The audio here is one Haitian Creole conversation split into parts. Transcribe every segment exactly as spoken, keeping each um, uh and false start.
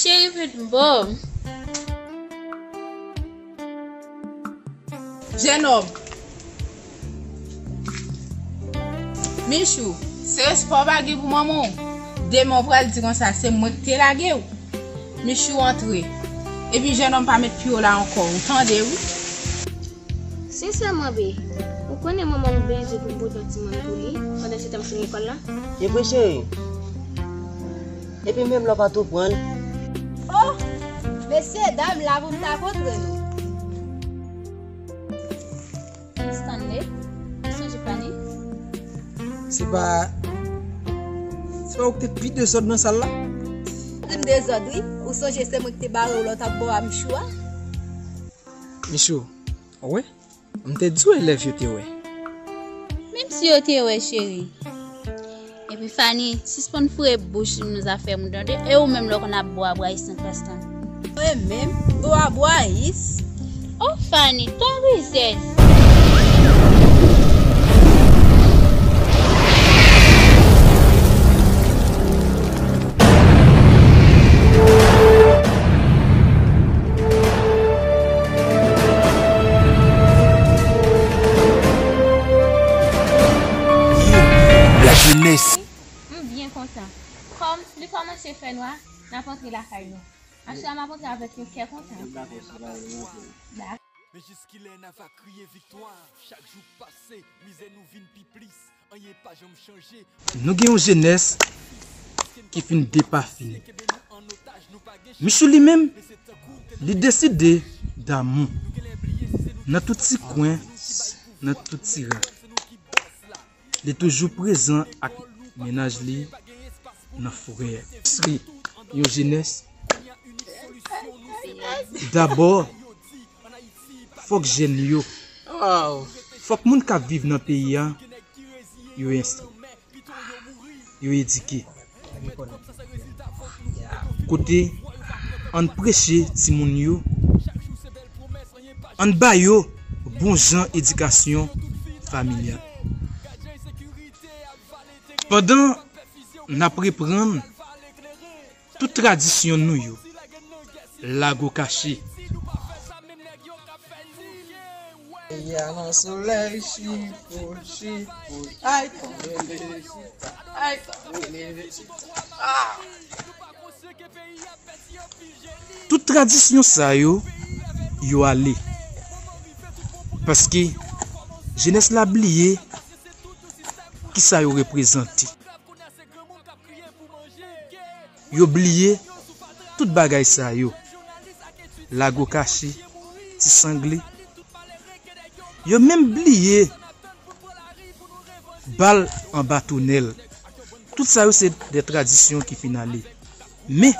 Cheri vin bò m. Jennonm. Michou, se respè w pa gen pou manman w? Demen w pral di konsa se mwen ki te lage w. Michou antre. Epi jennonm pa met pye w la ankò, ou tande wi. Sensèman, be, ou konnen manman m bezwen pou m pote yon timoun pou li pandan se tan m fin lekòl la? E vre, cheri. Epi menm lè w pa tou pran l. Oh! Mesye dam la pou m ta kontre nou. Stanley, ou sonje Fanny? Se pa, se pa ou ki te pi dezòd nan sal la? Ou te dezòd, wi. Ou sonje se mwen ki te bare w lè w t ap bò a Michou a? Michou, ou wè? M te di w elèv yo te wè. Menm si yo te wè, cheri. Epi Fanny, sispann foure bouch nou nan zafè moun, tande? E ou menm lè w konn ap bò a bwayis nan klas lan. Mwen menm, bò a bwayis? Oh, Fanny, ton rizèz. Lajenès. M byen kontan. Kòm li kòmanse fè nwa, n ap antre lakay nou. Aswè a m ap antre avèk yon kè kontan. Dakò. Men jiskilè n a va kriye viktwa? Chak jou k pase, mizè nou vin pi plis. Anyen pa janm chanje. Nou gen yon jenès ki fin depafini. Michou li menm, li deside damou nan tout ti kwen, nan tout ti rak. Li toujou prezan ak mennaj li nan frè. Yon jenès. Dabò, fòk jèn yo, fòk moun k ap viv nan peyi a, yo enstwi, yo edike. Kote ann preche timoun yo, ann ba yo bon jan edikasyon familyal. Pandan n ap reprann tout tradisyon nou yo, lago kache. Peyi a nan solèy, chipo, chipo, ay, ay, ah. Tout tradisyon sa yo, yo ale. Paske jenès la bliye kisa yo reprezante. Yo bliye tout bagay sa yo. Lago kache, ti sangle. Yo menm bliye bal anba tonèl. Tout sa yo se de tradisyon ki fin ale. Men,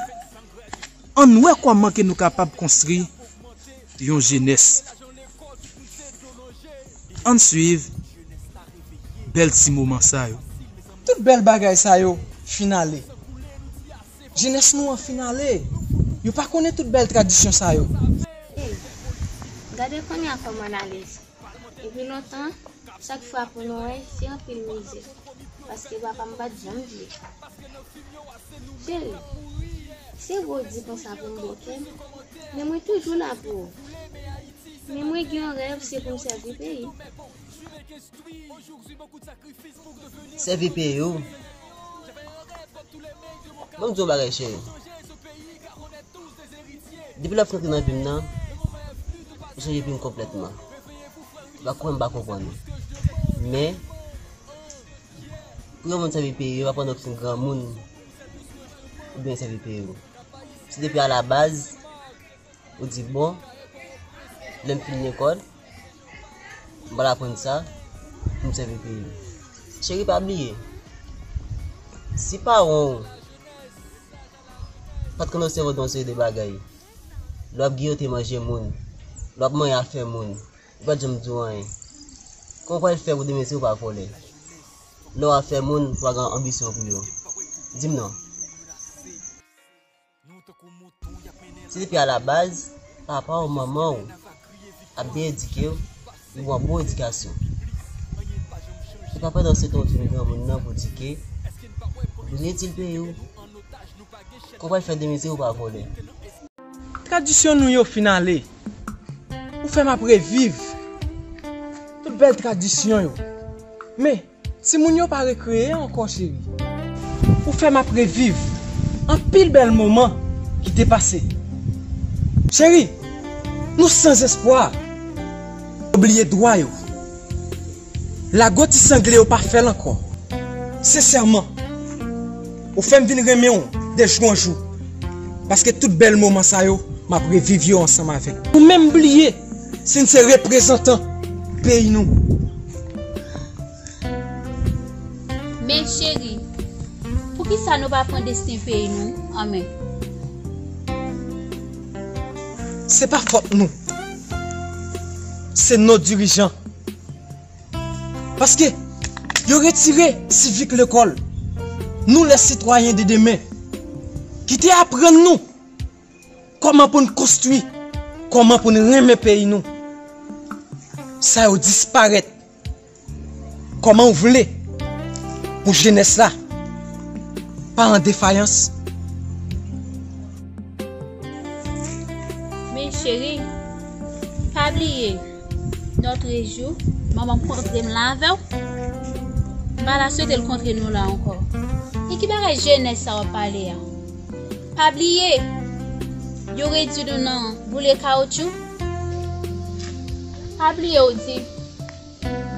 ann wè kòman ke nou kapab konstwi yon jenès. Ann swiv bèl ti moman sa yo. Tout bèl bagay sa yo fin ale. Jenès nou an fin ale. Yo pa konnen tout bèl tradisyon sa yo. Hey, gade kounye a kòman n ale. Depi lontan, chak fwa pou nou wè, se anpil mizè. Paske papa m pa t janm vle. Cheri, se vre w di konsa pou m bò kè m, men mwen toujou la pou ou. Men mwen gen yon rèv, se pou m sèvi peyi m. Sèvi peyi w? Ban m di w yon bagay, cheri. Depi lè w ap rantre nan vi m nan, ou chanje vi m konplètman. Ou pa kwè m pa konprann ou. Men, pou yon moun sèvi peyi l, yo pa pandan w fin granmoun oubyen sèvi peyi w. Se depi alabaz, ou di, bon, lè m fin lekòl, m pral aprann sa pou m sèvi peyi m. Cheri, pa bliye, si paran w pa t konn anseye w yon seri de bagay, lè w ap giyote manje moun, lè w ap manyen afè moun, yo pa t janm di w anyen. Kòman w pral fè pou demen si w pa vòlè? Lè w afè moun, w pa gen anbisyon pou yo. Di m non. Se depi alabaz, papa w, manman w ap byen edike w, yo ba w bon edikasyon. Se pa pandan se tan w fin granmoun nan pou di ke ou vin itil peyi w. Ou pral fè demen si ou pa vòlè. Tradisyon nou yo fin ale. Ou fè m ap reviv tout bèl tradisyon yo. Men, timoun yo pa rekreye ankò, cheri. Ou fè m ap reviv anpil bèl moman ki te pase. Cheri, nou san espwa. Yo bliye dwa yo. Lago ti sangle yo pa fè l ankò. Sensèman, ou fè m vin renmen w de jou an jou. Paske tout bèl moman sa yo, m ap reviv yo ansanm avèk ou. Nou menm bliye si n se reprezantan peyi nou. Men cheri, poukisa nou pa pran desten peyi nou an men? Se pa fòt nou. Se nos dirijan. Paske yo retire sivik lekòl. Nou, les sitwayen de demen, ki te aprann nou kòman pou n konstwi, kòman pou n renmen peyi nou. Sa yo disparèt. Kòman w vle pou jenès la pa an defayans? Men cheri, pa bliye, nòt jou, manman m kontre m la avè w. M pa ta swete l kontre nou la ankò. E ki bagay jenès sa w ap pale a? Pa bliye, yo redui nou nan boule kawotchou. Pa bliye w di,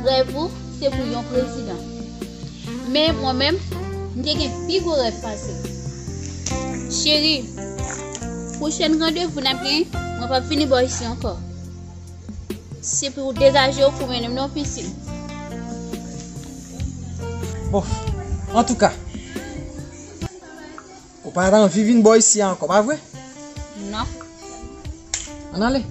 grèv ou se pou yon prezidan. Men mwen menm, m te gen pi gwo rèv pase w. Cheri, pwochèn randevou n ap gen, mwen p ap vini bò isi ankò. Se pou w degaje w pou mennen m nan pisin. Bon, antouka, ou pa ta anvi vin bò isi a ankò, pa vre? Non. Ann ale.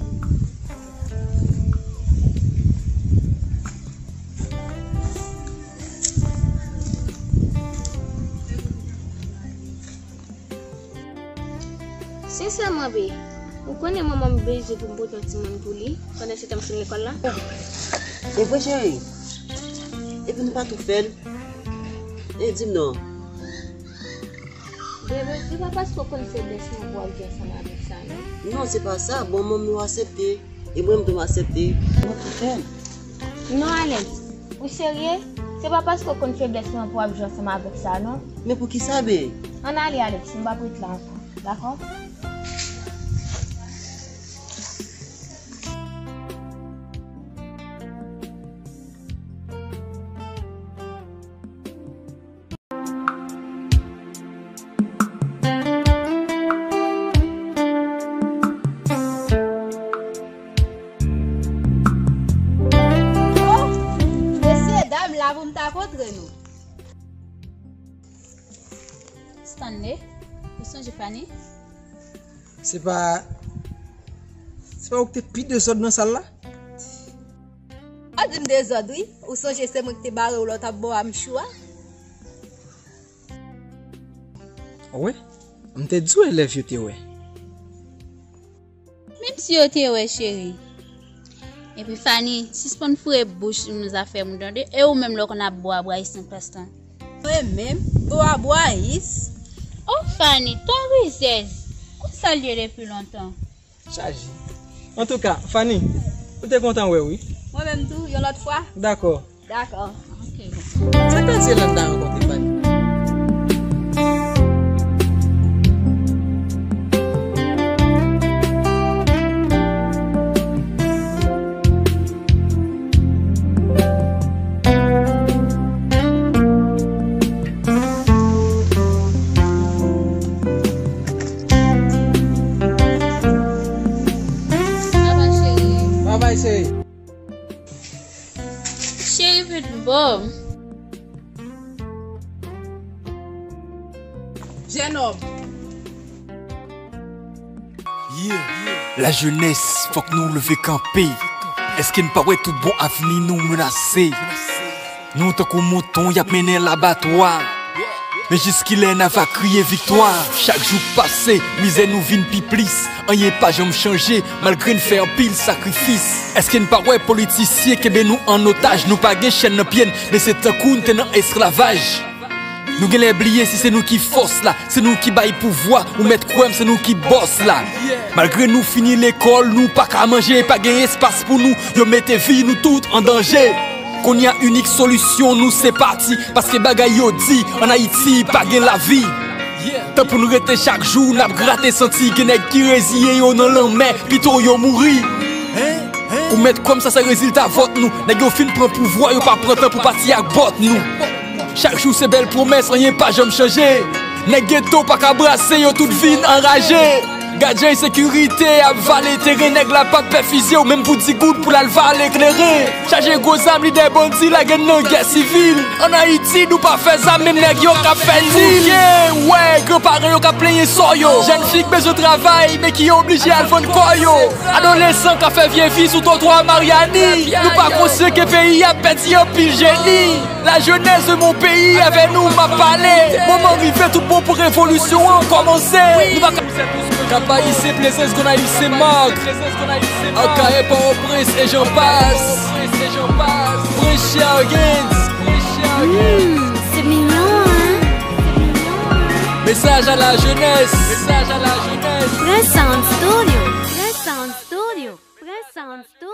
Sensèman, be, ou konnen manman m bezwen pou m pote yon timoun pou li pandan se tan m fin lekòl la. E vre, cheri? Epi nou pa tou fè l? E di m non. Bebe, se pa paske w konn feblès mwen pou w ap jwe ansanm avèk sa, non. Non, se pa sa. Bon, manmi w aksepte. E mwen, m tou aksepte. Mwen tou fè l. Non, Alex. Ou serye? Se pa paske w konn feblès mwen pou w ap jwe ansanm avèk sa, non. Men poukisa, be? Ann ale, Alex. M p ap ret la ankò. Dakò? Oh, mesye dam, la pou m ta kontre nou. Stanley, ou sonje Fanny? Se pa, se pa ou ki te pi dezòd nan sal la? Ou di m dezòd, wi. Ou sonje se mwen ki te bare w lè w t ap bo a m chou a? Wi, m te di w elèv yo te wè. Menm si yo te wè, cheri. Epi Fanny, sispann foure bouch m nan zafè moun, tande? E ou menm lè w konn ap bo a bwayis nan plas lan? Mwen menm, bo a bwayis? Oh, Fanny, ton rizèz. Konsa l ye depi lontan. Chaje. Antouka, Fanny, m te kontan wè w, wi. Mwen menm tou, yon lòt fwa. Dakò. Dakò. Ok. Sa k pase Landa ankò, Stefani? Bye bye, cheri. Bye bye, cheri. Cheri vin bò m. Jennonm. Yeah. Lajenès, fòk nou leve kanpe. Èske n pa wè tout bon avni nou menase? Nou tankou mouton y ap mennen labatwa. Men jiskilè n a va kriye viktwa? Chak jou k pase, mizè nou vin pi plis. Anyen pa janm chanje, malgre n fè anpil sakrifis. Èske n pa wè politisyen kenbe nou an otaj? Nou pa gen chèn nan pye n, men se tankou n te nan esklavaj. Nou genlè bliye si se nou ki fòs la, se nou ki bay pouvwa, ou mèt kwè m se nou ki bòs la. Malgre nou fini lekòl, nou pa ka manje, pa gen espas pou nou, yo mete vi nou tout an danje. Kounye a inik solisyon nou se pati, paske bagay yo di, ann Ayiti pa gen lavi. Tan pou nou rete chak jou, n ap grate santi, gen nèg ki reziye yo nan lanmè, pito yo mouri. Ou mèt kwè m sa se rezilta vòt nou, nèg yo fin pran pouvwa, yo pa pran tan pou pati ak bòt nou. Chak jou se bèl pwomès, anyen pa janm chanje. Nèg geto pa ka brase, yo tout vin anraje. Gadyen ensekirite ap vale teren, nèg la p ap pè fizye w menm pou di goud pou l al vale kleren. Chaje gwo zam, lidè bandi lage n nan gè sivil. Ann Ayiti, nou pa fè zam, menm nèg yo k ap fè dil. Bouke, wè, granparan yo k ap plenyen sò yo. Jèn fi k bezwen travay, men ki oblije al vann kò yo. Adolesan k ap fè vye vi sou twotwa Maryani. Nou pa konsyan ke peyi a pèdi anpil jeni. La jeunesse de mon pays, avè nou m ap pale. Moman rive tout bon pou revolisyon an kòmanse. Nou pa ka Cap Haïtien, Plaisance, Gonayiv, Sen Mak, Akayè, Pòtoprens, et j'en passe. Prince Chargens. Hmm, c'est mignon, hein? Message à la jeunesse. Message à la jeunesse. Prince Sound Studio. Prince Sound Studio. Prince Sound Studio.